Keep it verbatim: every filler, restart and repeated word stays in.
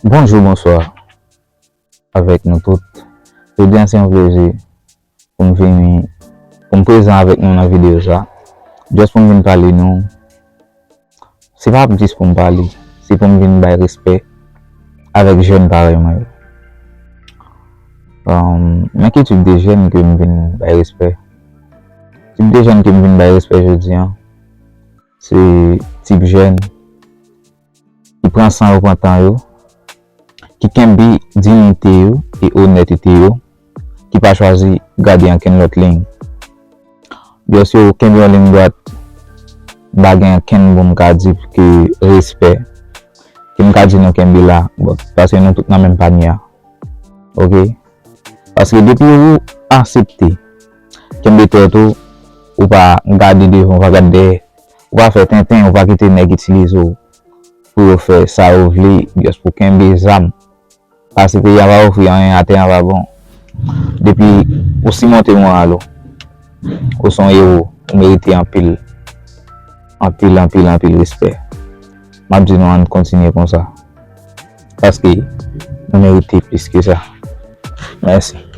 Bonjou, bonswa avèk nou tout. Jodi a se yon plezi pou m vini, pou m prezan avèk nou nan videyo sa. Just pou m vin pale nou. Se pa jis pou m pale, se pou m vin bay respè avèk jèn parèy mwen yo. Um, men ki tip de jèn ke m vin bay respè? Tip de jèn ke m vin bay respè jodi a, se tip jèn ki pran san yo, pran tan yo, ki kenbe diyite yo e onètete yo, ki pa chwazi gade ankenn lòt liy. Byen si yo kenbe yon liy dwat, m pa gen ankenn mo m ka di ke respè, ke m ka di nou kenbe la, bon, paske nou tout nan menm panye a. Oke? Paske depi ou aksepte kenbe tèt ou, ou pa gade devan, ou pa gade dèyè, ou pa fè tenten, ou pa kite nèg itilize w pou yo fè sa yo vle, just pou kenbe zam. Paske peyi a pa ofri anyen, atè a pa bon. Depi ou simonte moral ou, ou se yon ewo, ou merite anpil, anpil, anpil, anpil respè. M ap di nou ann kontinye konsa. Paske nou merite plis ke sa. Mèsi.